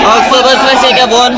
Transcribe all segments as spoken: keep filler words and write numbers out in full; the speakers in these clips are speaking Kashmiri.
اکھ صٲبَس وَسہِ ییٚکیٛاہ بۄن۔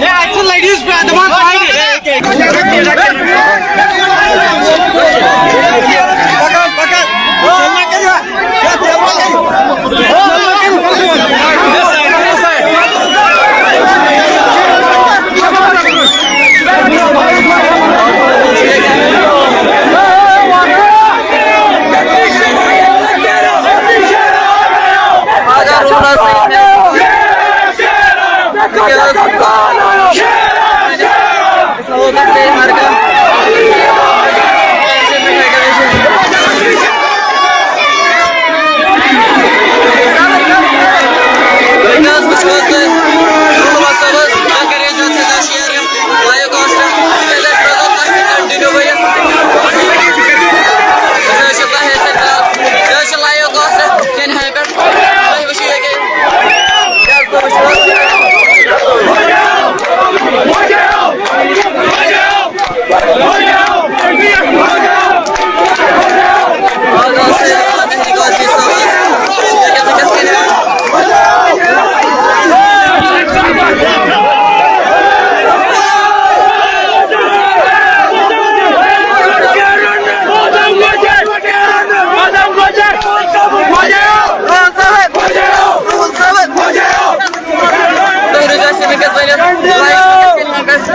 تُہۍ روٗزِو اَسہِ سۭتۍ وٕنکیٚس ؤنِتھ۔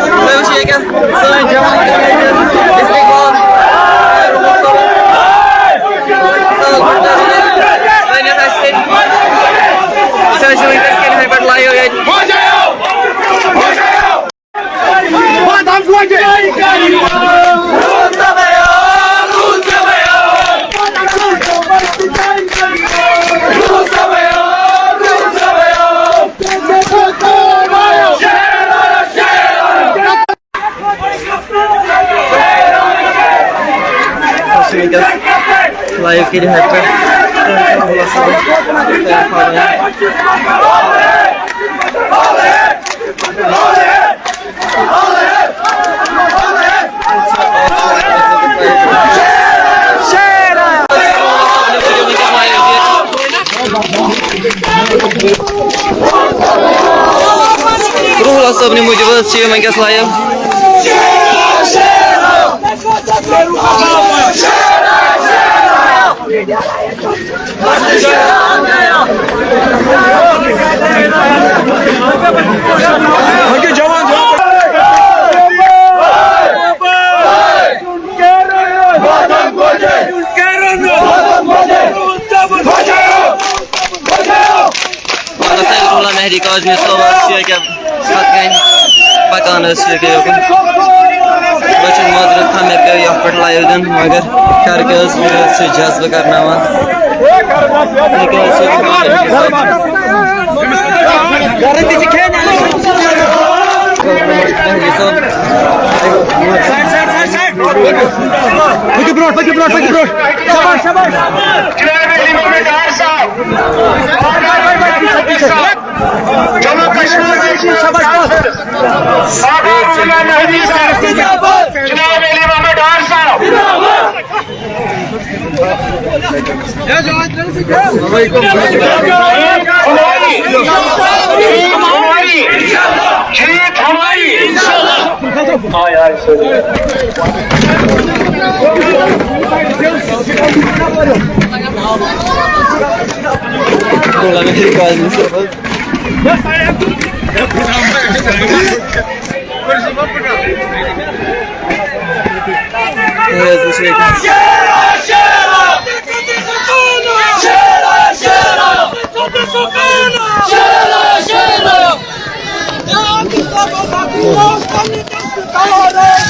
تُہۍ وٕچھِو ییٚکیٛاہ سٲنۍ جوان، ڈِسٹرٛکٹ بال، ؤنِتھ اَسہِ سۭتۍ۔ أسۍ حظ چھِ وٕنکیٚس کِنہِ پٮ۪ٹھ لایِو ییٚتہِ۔ لایِو کٔرِو حظ تُہۍ۔ روحُل صٲبنہِ موٗجوٗب حظ چھِ یِم وٕنکیٚس لایِو۔ مگر سید روح اللہ مہدی کاظمی صٲب حظ چھِ ییٚکیٛاہ پَتہٕ کَنۍ پَکان حظ چھِ ییٚکیٛاہ یوکُن۔ بہٕ چھُس معذرت خواہ، مےٚ پیوٚو یَتھ پٮ۪ٹھ لایِو دیُن، مگر کَرٕ کیٛاہ حظ، یہِ حظ چھِ جذبہٕ کَرناوان۔ یہِ کیٛاہ حظ چھِ مہدی صٲب۔ پٔکِو برونٛٹھ، پٔکِو برونٛٹھ، پٔکِو برونٛٹھ۔ شاباش، شاباش۔ جناب امام ڈار صاحب، جموں کشمیر کے شاباش۔ سردار مولانا مہدی صاحب، جناب امام ڈار صاحب۔ ہماری، ہماری جیت ہماری۔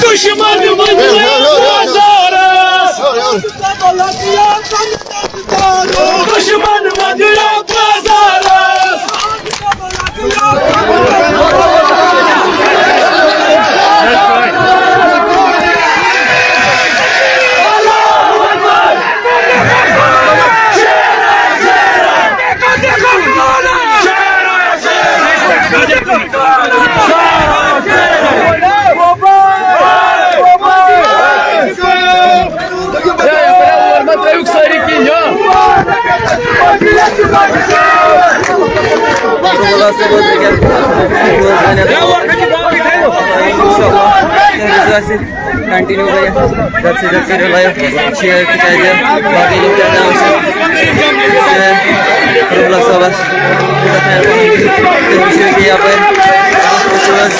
دشمن مدیرہ بازارس۔ دشمن مدیرہ بازارس۔ اللہ صٲب اوس وٕنکیٚن۔ بہٕ اوسُس وَنان، اِنشاءاللہ، تُہٕنٛدِس آسہِ کنٹِنیو واریاہ زیادٕ سے زیادٕ کٔرِو لایِو شِیَر، تِکیٛازِ باقٕے لُکھ تہِ ہٮ۪کن وٕچھِتھ۔ یُس، اے، رُحلا صٲبَس، تُہۍ وٕچھِو کہِ یَپٲرۍ وٕچھِو حظ،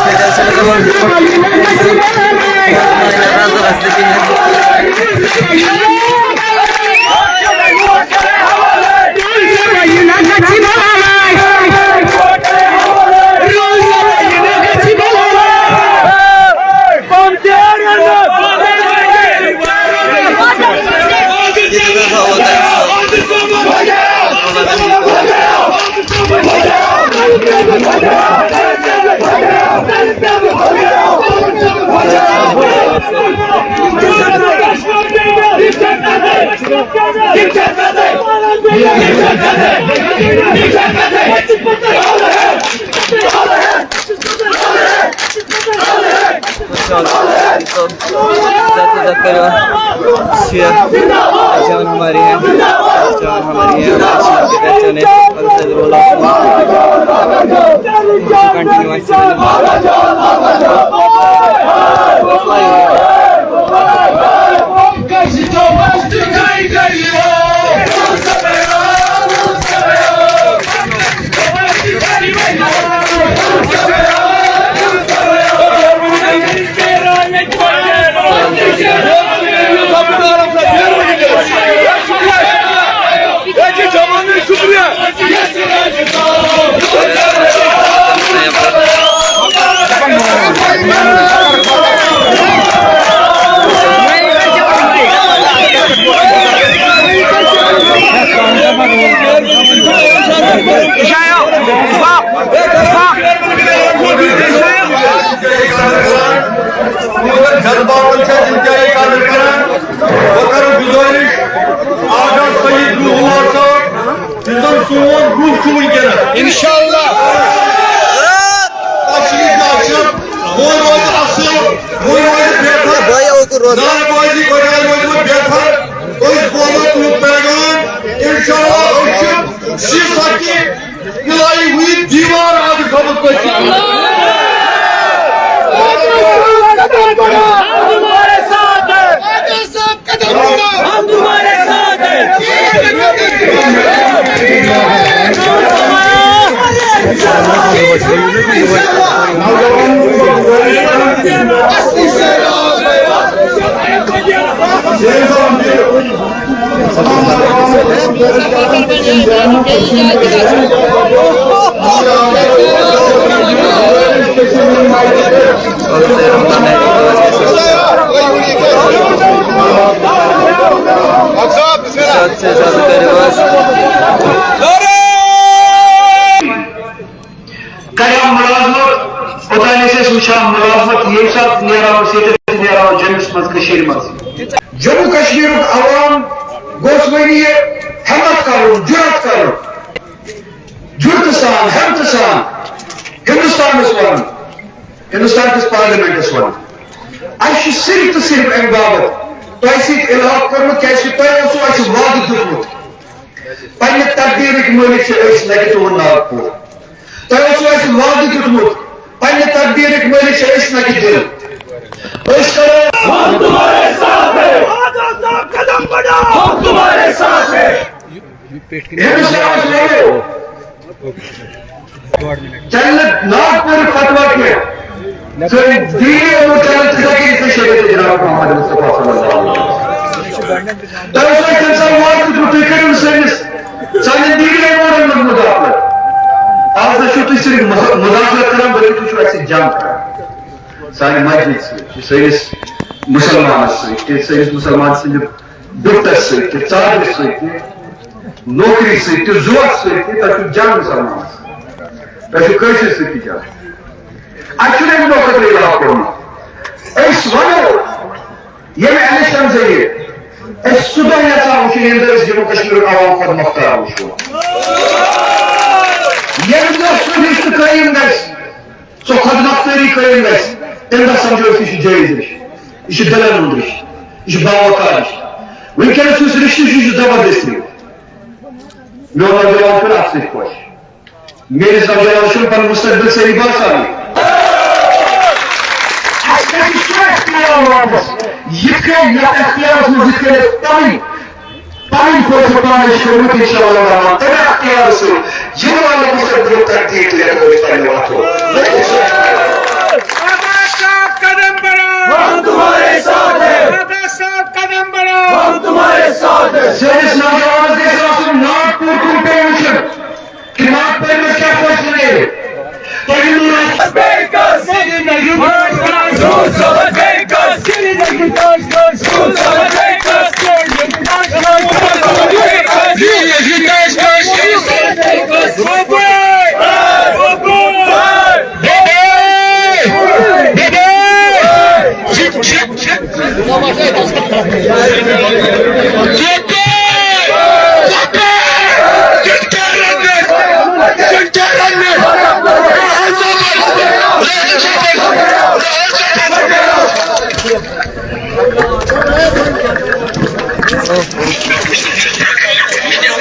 کۭتیٛاہ چھِ مطلب، رَزٕ وَزٕ تہِ کِہیٖنۍ۔ زیادہ سے زیادہ کرو شیئر۔ پہچان ہماری ہے، پہچان ہماری ہے، پہچانے۔ کنٹینیو آسہِ۔ بہٕ کرٕ گُزٲرِش، آغا سید روح اللہ صٲب، یُس زن سون روح چھُ وٕنکیٚنس۔ انشاءاللہ۔ تشریف آسہِ، وۄنۍ روزِ اصل، وۄنۍ روزِ بہتر۔ بھائی، اوکُن روزِ۔ نارٕ بٲزی بغٲر روزِ وۄنۍ بہتر۔ أسۍ بوزو تُہُنٛد پیغام۔ انشاءاللہ، أسۍ چھِ شیٖشہ کہِ الہی ہوئی دیوار آگے سبز کو۔ ہم تمہارے ساتھ ہیں۔ ہم تمہارے ساتھ ہیں۔ زیادٕ سے زیادٕ کٔرِو حظ۔ کران مُلازمت، اوٚتام ٲسۍ أسۍ وٕچھان مُلازمت، ییٚمہِ ساتہٕ نیران اوس ییٚتہِ، نیران اوس جوٚمِس منٛز، کٔشیٖرِ منٛز۔ جموں کشمیرُک عوام گوٚژھ وۄنۍ یہِ ہمت کرُن، جُرأت کرُن، جُرتہٕ سان، ہمتہٕ سان ہندوستانس ونُن، ہندوستان کِس پارلیمنٹس ونُن۔ اَسہِ چھُ صرف تہٕ صرف امہِ باپتھ تۄہہِ سۭتۍ الحاق کوٚرمُت، کیازِ کہِ تۄہہِ اوسوٕ اَسہِ وعدٕ دیُتمُت۔ پننہِ تقدیرٕکۍ مٲلِک چھِ أسۍ، نہ کہِ تُہُنٛد ناگپوٗر۔ تۄہہِ اوسوٕ اَسہِ وعدٕ دیُتمُت، پننہِ تقدیرٕکۍ مٲلِک چھِ أسۍ، نہ کہِ دِل۔ أسۍ کرو۔ ہم تمہارے ساتھ ہیں۔ آغا صاحب قدم بڑھاؤ۔ ہم تمہارے ساتھ ہیں۔ ہندوستانس وَنو، چلہِ نہٕ ناگپوٗر فتوا کینٛہہ۔ سٲنۍ دیٖنی امور چلن تِتھے کٔنۍ، یِتھ کٔنۍ شریعت جناب محمد مصطفیٰ صلی اللہ علیہ وسلم۔ تۄہہِ اوسوٕ اَسہِ تَمہِ ساتہٕ وعدٕ دیُتمُت، تُہۍ کٔرِو نہٕ سٲنِس، سانٮ۪ن دیٖنی امورن منٛز مداخلت۔ آز نہ چھِو تُہۍ صرف مداخلت کران، بلکہِ تُہۍ چھِو اَسہِ سۭتۍ جنگ کران۔ سانہِ مسجد سۭتۍ، سٲنِس مُسلمانس سۭتۍ، تہِ سٲنِس مُسلمان سٕنٛدِ بُتس سۭتۍ، تہِ ژادرِ سۭتۍ، تہِ نوکری سۭتۍ، تہِ زُوس سۭتۍ، تہِ تۄہہِ چھُو جنگ مُسلمانس سۭتۍ۔ تۄہہِ چھُو کٲنٛسہِ سۭتۍ تہِ جنگ۔ اَسہِ چھُنہٕ اَمہِ دۄہ خٲطرٕ اِرادٕ کوٚرمُت۔ أسۍ وَنو، ییٚمہِ الیکشن ذٔریعہٕ أسۍ سُہ دۄہ یژھان وٕچھُن، ییٚمہِ دۄہ أسۍ جموں کشمیرُک عوام خۄد مۄختار وٕچھو۔ ییٚمہِ دۄہ سُہ رشتہٕ قٲیِم گژھِ، سۄ خۄد مۄختٲری قٲیِم گژھِ، تَمہِ دۄہ سمجھو أسۍ، یہِ چھُ جٲیِز رشتہٕ، یہِ چھُ دِلن ہُنٛد رشتہٕ، یہِ چھُ باوقار رشتہٕ۔ وٕنکیٚنس یُس رشتہٕ چھُ، یہِ چھُ زبردستی۔ میون نوجوان چھُنہٕ اَتھ سۭتۍ خۄش۔ میٲنِس نوجوانَس چھُنہٕ پَنُن مُستقبِل صحیح باسان۔ اَسہِ پَزِ سُہ اختیار واپس۔ یِتھ کٔنۍ یَتھ اختیارَس منٛز یِتھ کٔنۍ اَسہِ پَنٕنۍ، پَنٕنۍ فٲصلہٕ پانَے چھِ کٔرمٕتۍ، اِنشاء اللہ الرحمٰن، تَمہِ اختیارٕ سۭتۍ یِنہٕ والٮ۪ن مُستقبِلُک تقدیٖر تہِ لیکھو أسۍ پنٛنہِ وَتھو۔ آغا صاحب قدم بڑھاؤ۔ ہم تمہارے ساتھ ہیں۔ آغا صاحب قدم بڑھاؤ۔ ہم تمہارے ساتھ ہیں۔ سٲنِس نوجوانَس گژھِ آسُن ناگپوٗر کُن پیوٚمُت۔ جناب، پٔرمٕژ کیٛاہ فٲصلہٕ نیرِ؟ تۄہہِ یِم لبیک، سرینگر، سرینگر،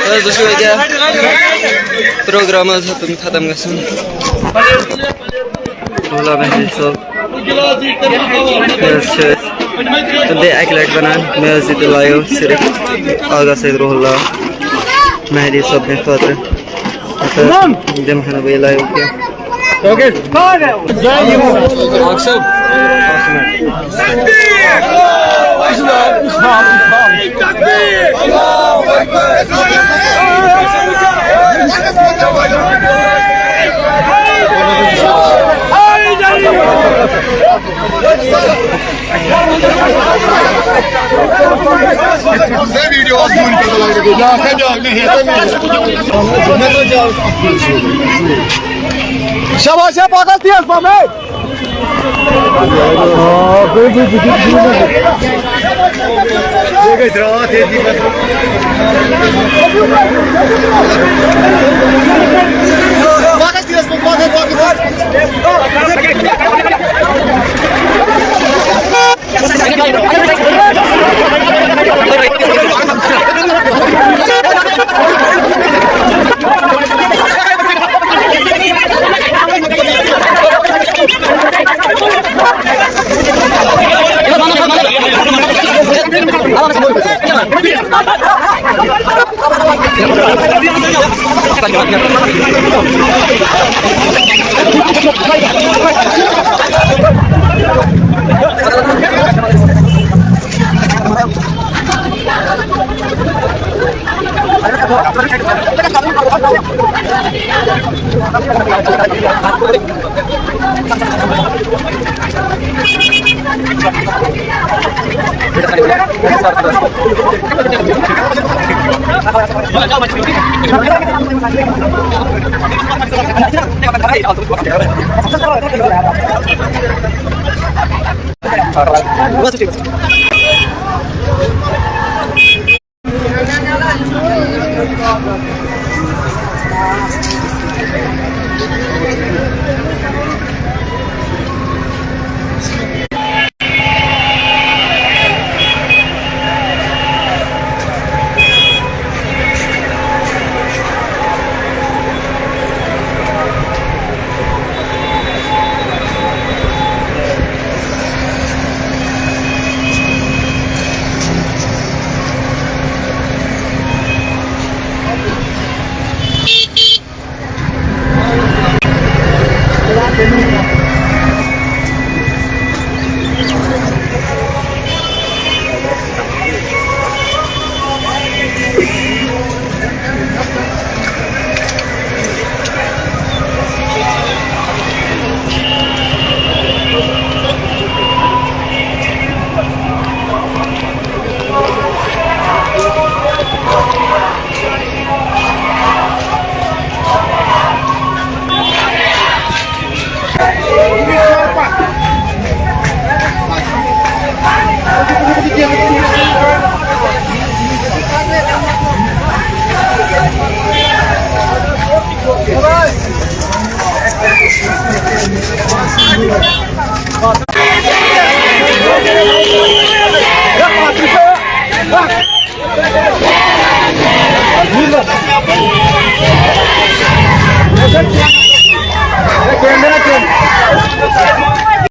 حظ وٕچھِو أکیٛاہ پروگرام حظ ہیوٚتُن ختم گژھُن۔ روحلا مہدی صٲب۔ مےٚ حظ چھِ أسۍ تِم بیٚیہِ اَکہِ لَٹہِ وَنان، مےٚ حظ ییٚتہِ لایِو صرف آغا سید روحلا مہدی صٲبنہِ خٲطرٕ۔ نَتہٕ دِمہٕ ہا نہٕ بہٕ یہِ لایِو کینٛہہ۔ شاباش، ہے، پکھ حظ تیز پہم، ہے۔